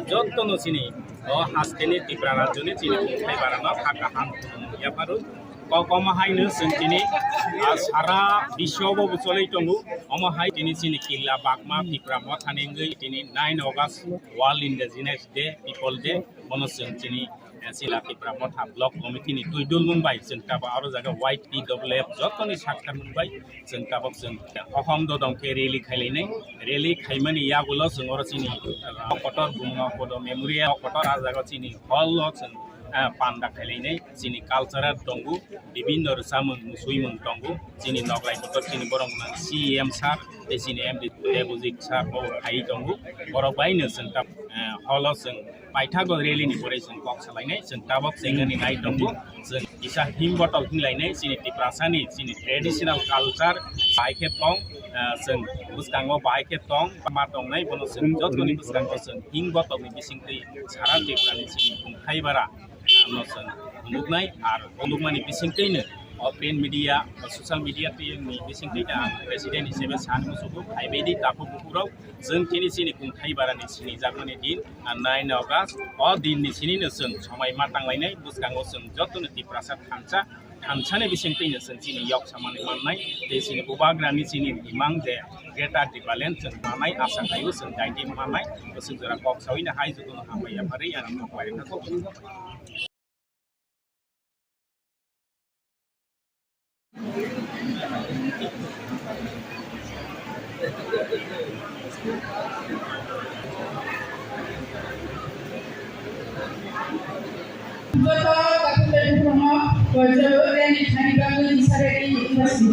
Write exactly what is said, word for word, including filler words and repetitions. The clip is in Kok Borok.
Jotono chini o hasteni Tipra rajyoni chini khumthai barano kha kaham yapharu. Kok omo haino chwng tini, ah, sara biswo bo cholwi tongo. Omo hai tini chini killa bagma Tipra mothani wngwi tini nine August World Indigenous Day, People Day. Bono chwng chini, eh, Sila Tipra Motha Block Committee ni twi dul mung bai chwng tabok aro jaga Y T W F jotoni sakthar mung bai chwng tabok chwng hohom dodong khe rally khailainai. Rally khaimani yagulo chwng oro chini, ah, kotor Bumung Kodo Memorial kotor ah jaga chini hall o chwng, ah, panda khailainai. Chini cultural tongo, bibinno rwchapmung, musuimung tongo. Chini noglai kotor chini borok nang C E M sir, tei chini M D Debojit sir bo phai tongo. Borok bai no chwng tab-, eh, holo chwng paithago rally ni pore chwng kok salainai. Chwng tabok chengani nai tongo. Chwng kisa him botol hinlainai chini Tiprasani, chini traditional culture bai khe tong, eh, chwng bwskango bai khe tong, ma tongnai bono chwng jotoni bwskango chwng him botolni bisingtwi sara Tiprani chini khumthai bara. Ano chwng nuknai, ar nukmani bisingtwino o print media, o social media twi ni bisingtwi ang president hisabe san musugo, phaibedi takhuk bukhuk rok, chwng chini chini khumthai barani sinijakmani din, ah, nine August, o din ni sinino chwng somai ma tanglainai, bwskango chwng jotono Tiprasa thansa, thansani bisingtwino chwng chini yok samani mannai, tei chini bubagrani chini imang je Greater Tipraland chwng manai, asa khaio chwng daidi manai, bwswk jora kok saui no hai jotono hambai yapharwi ano kok bai rwkha kok. Joto takhuk takhuk rokno koijago rally khaina bagwi isareni iphasi.